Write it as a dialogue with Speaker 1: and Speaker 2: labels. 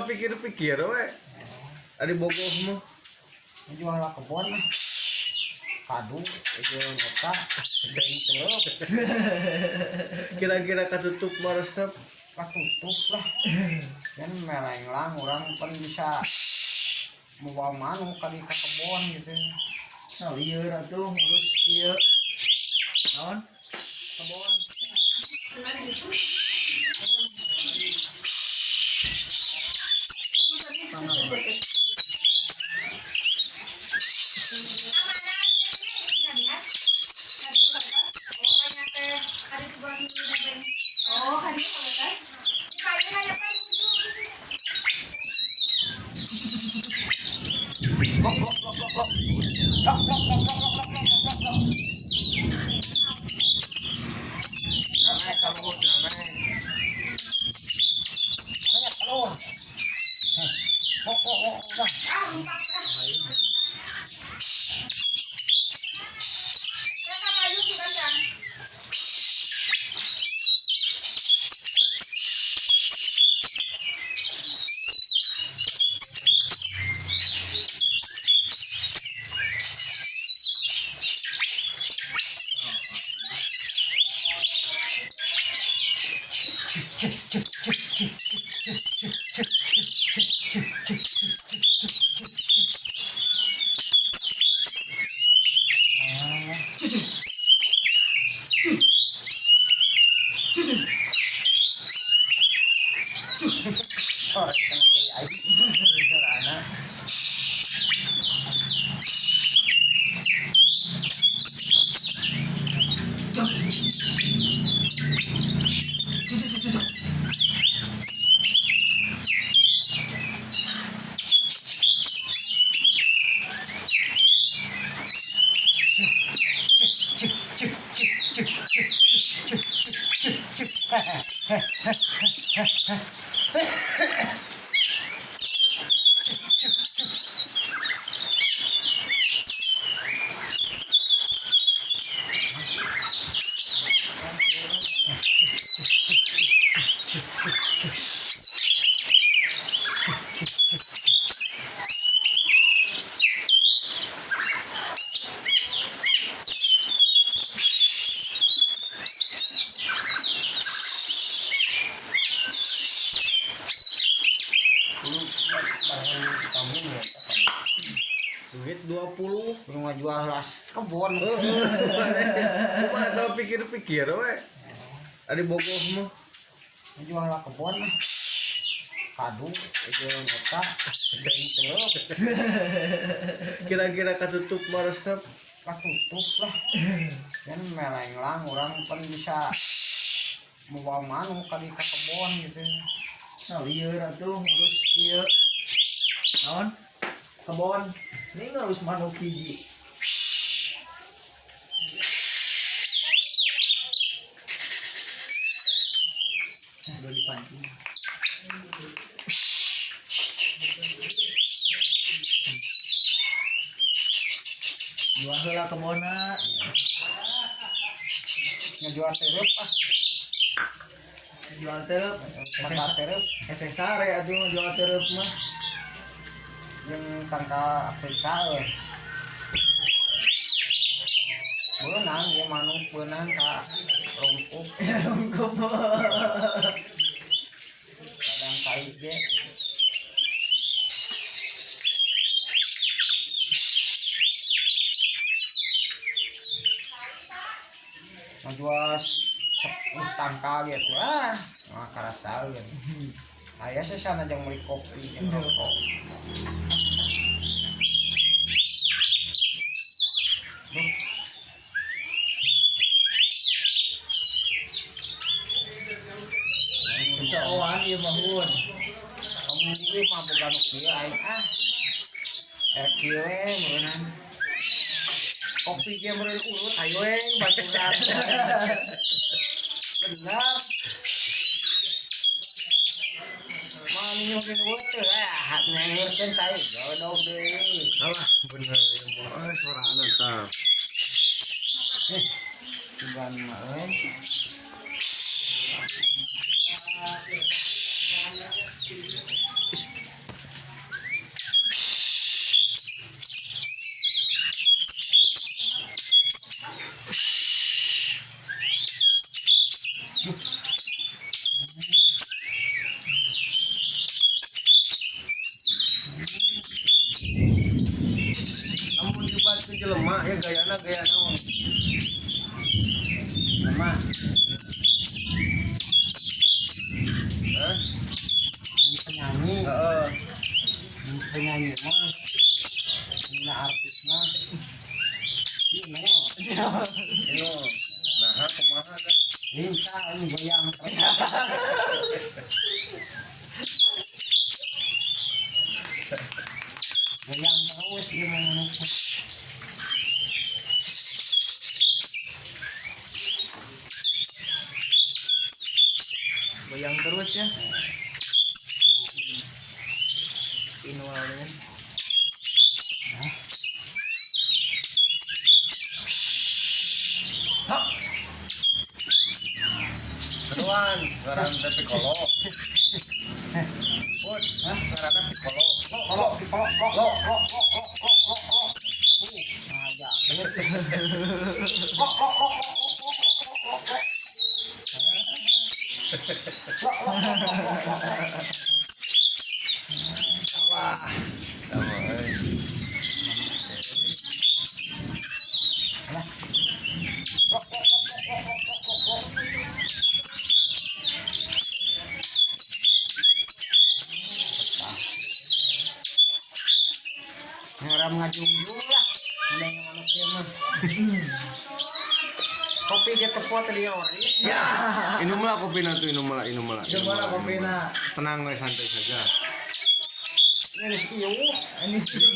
Speaker 1: pikir-pikir we. Ari bogoh mah.
Speaker 2: Jual lah kebon lah. Kadu jeung eta jeung tereup.
Speaker 1: Kira-kira katutup mah resep.
Speaker 2: Katutup lah. Dan melenglang orang pan bisa membawa manuk kali ke kebon gitu.
Speaker 3: Nah, lieur atuh ngurus ieu. Naon? Kebon.
Speaker 1: Naik kalau naik.
Speaker 2: Banyak telur. Oh, oh, oh, oh. Sore kena cai aing. Sorana.
Speaker 1: Duit 20.
Speaker 2: Belum ngajual las kebon.
Speaker 1: Kumaha tau pikir-pikir we. Ari bogoh mah.
Speaker 2: Jual lah kebon lah. Kadu jeung eta jeung tereup.
Speaker 1: Kira-kira katutup mah resep.
Speaker 2: Katutup lah. Dan melenglang orang pan bisa membawa manuk kali ke kebon gitu.
Speaker 3: Nah, lieur atuh ngurus ieu. Naon? Kebon. Ini ngurus manuk hiji. Udah dipancing. Jual heula kebonna.
Speaker 2: Ngejual tereup ah.
Speaker 3: Jual tereup.
Speaker 2: Tangkal tereup.
Speaker 3: Hese sare atuh jual tereup mah.
Speaker 2: Jeung tangkal Afrika euy. Beunang ieu manuk beunang ka rungkup.
Speaker 3: Rungkup.
Speaker 2: Kadang kai ge. Ngajual 10 tangkal gitu ah, mah karasaeun. Aya sih sana jeung meuli kopi jeung rokok. Duh.
Speaker 3: Coan ieu mah hun.
Speaker 2: Kamu ieu mah boga nu kieu aing ah. Erek kieu we meureunnan. Kopi ge meureun urut ayo we baturan. Bener. Mah nyuhin teu ah nyengerkeun cai godog deui.
Speaker 1: Alah bener ieu mah euy sorana tah.
Speaker 2: Sugan mah euy. Nama
Speaker 1: Hah?
Speaker 2: mun penyanyi,
Speaker 1: Heeh.
Speaker 2: mun penyanyi mah mun artis mah. Ini
Speaker 1: Ini nah kumaha teh?
Speaker 2: lincah ini goyang. Goyang terus ieu mah manuk.
Speaker 3: Goyang terus ya. Inualnya.
Speaker 1: Seruan, ngaran teh Piccolo. Put, ngaranna Piccolo.
Speaker 2: Lo lo lo lo lo lo lo lo lo lo. Aja. Lo lo lo lo lo lo lo. Lo lo lo lo lo lo. Wah.
Speaker 1: Sama euy.
Speaker 2: Lo lo lo lo lo lo lo lo. Ngaram ngajungjung lah. Mending manuk ieu mah. Kopi dia tepot di oris.
Speaker 3: Ya.
Speaker 1: Inumlah kopina tuh, inumlah, inumlah.
Speaker 3: Coba lah kopina.
Speaker 1: Tenang we, santai saja.
Speaker 2: Ini geus ieu.
Speaker 3: Ini sih.